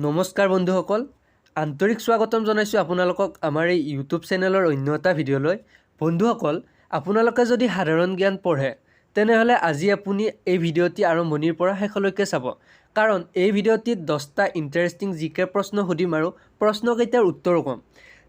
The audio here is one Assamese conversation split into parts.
নমস্কাৰ বন্ধুসকল, আন্তৰিক স্বাগতম জনাইছোঁ আপোনালোকক আমাৰ এই ইউটিউব চেনেলৰ অন্য এটা ভিডিঅ'লৈ। বন্ধুসকল, আপোনালোকে যদি সাধাৰণ জ্ঞান পঢ়ে, তেনেহ'লে আজি আপুনি এই ভিডিঅ'টি আৰম্ভণিৰ পৰা শেষলৈকে চাব, কাৰণ এই ভিডিঅ'টিত 10টা ইণ্টাৰেষ্টিং জিকে প্ৰশ্ন সুধিম আৰু প্ৰশ্নকেইটাৰ উত্তৰো ক'ম।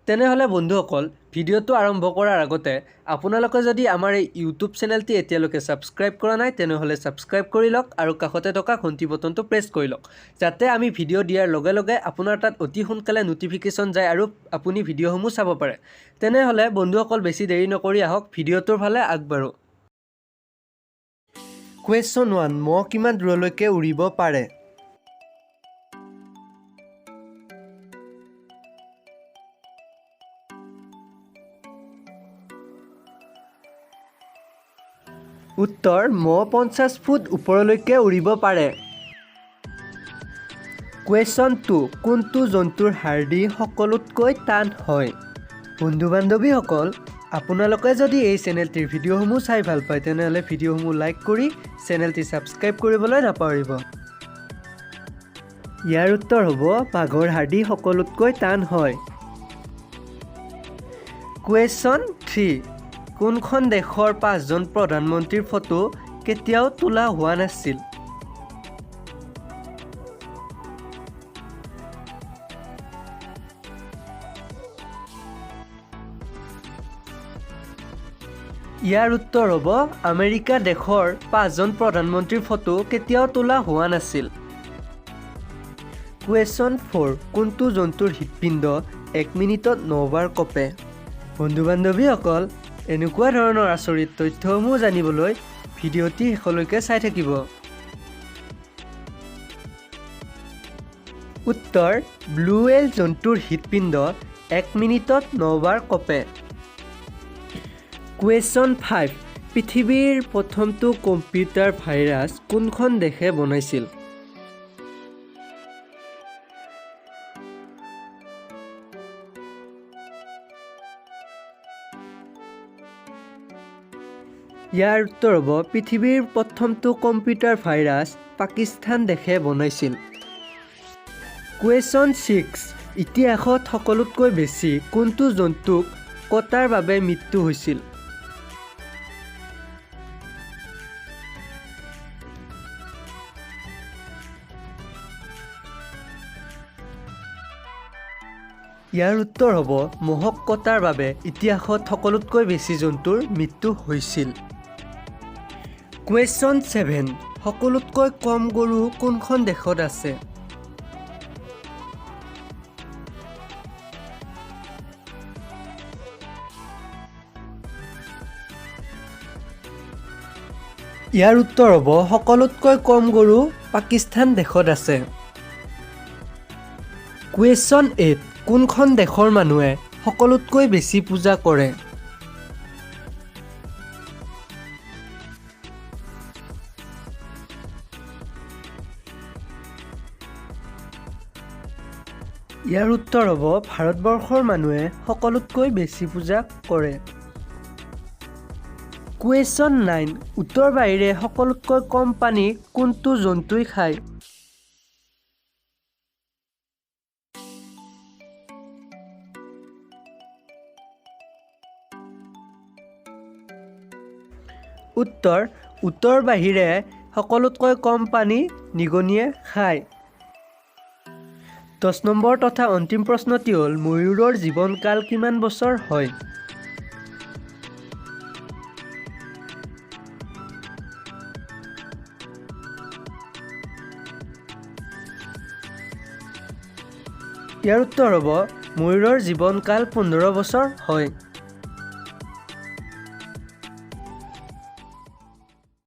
তেনেহ'লে বন্ধুসকল, ভিডিঅ'টো আৰম্ভ কৰাৰ আগতে আপোনালোকে যদি আমাৰ এই ইউটিউব চেনেলটি এতিয়ালৈকে ছাবস্ক্ৰাইব কৰা নাই, তেনেহ'লে ছাবস্ক্ৰাইব কৰি লওক আৰু কাষতে থকা ঘণ্টি বটনটো প্ৰেছ কৰি লওক, যাতে আমি ভিডিঅ' দিয়াৰ লগে লগে আপোনাৰ তাত অতি সোনকালে ন'টিফিকেশ্যন যায় আৰু আপুনি ভিডিঅ'সমূহ চাব পাৰে। তেনেহ'লে বন্ধুসকল, বেছি দেৰি নকৰি আহক ভিডিঅ'টোৰ ফালে আগবাঢ়োঁ। কুৱেশ্যন 1, মহ কিমান দূৰলৈকে উৰিব পাৰে? উত্তৰ, মহ 50 ফুট ওপৰলৈকে উৰিব পাৰে। কুৱেশ্যন 2, কোনটো জন্তুৰ হাৰ্ডি সকলোতকৈ টান হয়? বন্ধু বান্ধৱীসকল, আপোনালোকে যদি এই চেনেলটিৰ ভিডিঅ'সমূহ চাই ভাল পায়, তেনেহ'লে ভিডিঅ'সমূহ লাইক কৰি চেনেলটি ছাবস্ক্ৰাইব কৰিবলৈ নাপাহৰিব। ইয়াৰ উত্তৰ হ'ব, বাঘৰ হাৰ্ডি সকলোতকৈ টান হয়। কুৱেশ্যন 3, কোনখন দেশৰ পাঁচজন প্ৰধানমন্ত্ৰীৰ ফটো কেতিয়াও তোলা হোৱা নাছিল? ইয়াৰ উত্তৰ হ'ব, আমেৰিকা দেশৰ পাঁচজন প্ৰধানমন্ত্ৰীৰ ফটো কেতিয়াও তোলা হোৱা নাছিল। কুৱেশ্যন 4, কোনটো জন্তুৰ হৃদপিণ্ড এক মিনিটত নবাৰ কঁপে? বন্ধু বান্ধৱীসকল, এনেকুৱা ধৰণৰ আচৰিত তথ্যসমূহ জানিবলৈ ভিডিঅ'টি শেষলৈকে চাই থাকিব। উত্তৰ, ব্লু ৱেল জন্তুৰ হৃদপিণ্ড এক মিনিটত নবাৰ কঁপে। কুৱেশ্যন 5, পৃথিৱীৰ প্ৰথমটো কম্পিউটাৰ ভাইৰাছ কোনখন দেশে বনাইছিল? ইয়াৰ উত্তৰ হ'ব, পৃথিৱীৰ প্ৰথমটো কম্পিউটাৰ ভাইৰাছ পাকিস্তান দেশে বনাইছিল। কুৱেশ্যন 6, ইতিহাসত সকলোতকৈ বেছি কোনটো জন্তুক কটাৰ বাবে মৃত্যু হৈছিল? ইয়াৰ উত্তৰ হ'ব, মহক কটাৰ বাবে ইতিহাসত সকলোতকৈ বেছি জন্তুৰ মৃত্যু হৈছিল। কুৱেশ্যন 7, সকলোতকৈ কম গৰু কোনখন দেশত আছে? ইয়াৰ উত্তৰ হ'ব, সকলোতকৈ কম গৰু পাকিস্তান দেশত আছে। কুৱেশ্যন 8, কোনখন দেশৰ মানুহে সকলোতকৈ বেছি পূজা কৰে? ইয়াৰ উত্তৰ হ'ব, ভাৰতবৰ্ষৰ মানুহে সকলোতকৈ বেছি পূজা কৰে। কুৱেশ্যন 9, উটৰ বাহিৰে সকলোতকৈ কম পানী কোনটো জন্তুই খায়? উত্তৰ, উটৰ বাহিৰে সকলোতকৈ কম পানী নিগনিয়ে খায়। 10 নম্বৰ তথা অন্তিম প্ৰশ্নটি হ'ল, ময়ূৰৰ জীৱনকাল কিমান বছৰ হয়? ইয়াৰ উত্তৰ হ'ব, ময়ূৰৰ জীৱনকাল 15 বছৰ হয়।